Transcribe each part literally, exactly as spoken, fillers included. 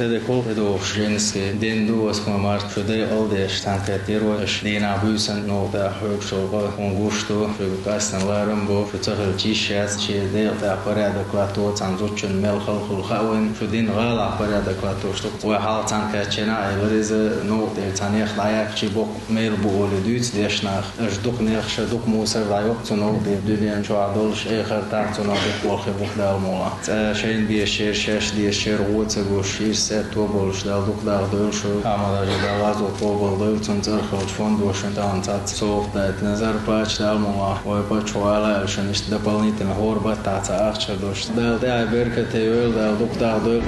Седе кулг дохуш женский день ду, восьмое марта, шу декъал деш, цхьаьнакхеттера вай, аша дийнахь буьйсанна новкъа тӀехь хьоьгуш долу гӀо, хьуна гуш ду, шуьга къаьстина ларам бо, шу ца хилча йиш яц, шен декъа тӀехь порядок латто, цхьана зудчунна мел хала хуьлу хаьа вайна, шу дина гӀалахь порядок латтош ду. Вай хьалха цхьаьнакхеттачарна а элира иза, новкъа тӀера цхьа нех дӀаяккхича боккха мел бу олий дуьйцу дешнах. Аша дукха нех, ша дукха мусар дӀайоккху цу новкъа тӀера дуьнен чохь долуш, эхартахь цунах дукха болх бу Дала мукъалахь. Цкъа шайна дезачеран, шаьш дезачеран гӀо ца гуш, шира сетто болуш, Дала дукха дахдойла шу. Ахьмад-Хьаьжин, Дала гӀазот къобалдойла, цуьнан цӀарах йолчу фондо шуна тахана цхьацца совгӀат дайтина. Зарплаташ Дала мукъалахь, вай паччахьо ала аьлла шуна иштта дополнительно хӀора баттахь цхьа ахча долуш. Дала тӀаьхье беркате йойла, Дала дукха дахдойла.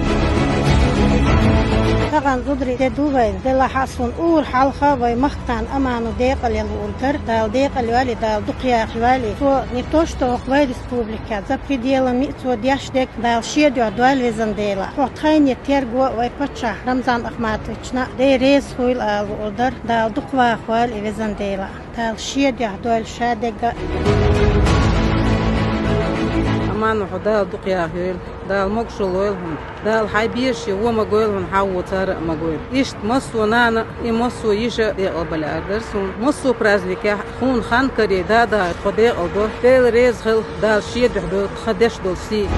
Тахана зударий де ду вайна, делахь а суна ура хьалха вай махкахь Амано декъале луур дара, Дала декъалвойла, Дала дукха яхайойла. Цо не то что хӀокху вай республикехь, за пределами а цо деш дерг Дала шен дуьхьа дойла, везан Дела. Хьо тхайна терго вай паччахь Рамзан Ахматовична а Дела реза хуйла ала луур дара, Дала дукха вахайойла, везан Дела. Дала шен дуьхьа дойла ша дерг а. Амано, хьо Дала дукха яхайойла, Дала могушалла лойла хьуна. Дала хьайн берашна вон магойла хьуна, хьан вон цара а магойла. Иштта массо а нана а, и массо а йиша а декъалбан лаьара дара суна. Массо а праздникехь а хьуна хан карий, да-да, тхо декъалдо. Дела реза хуьлда, Дала шен дуьхьа дойла тхан деш долу сий.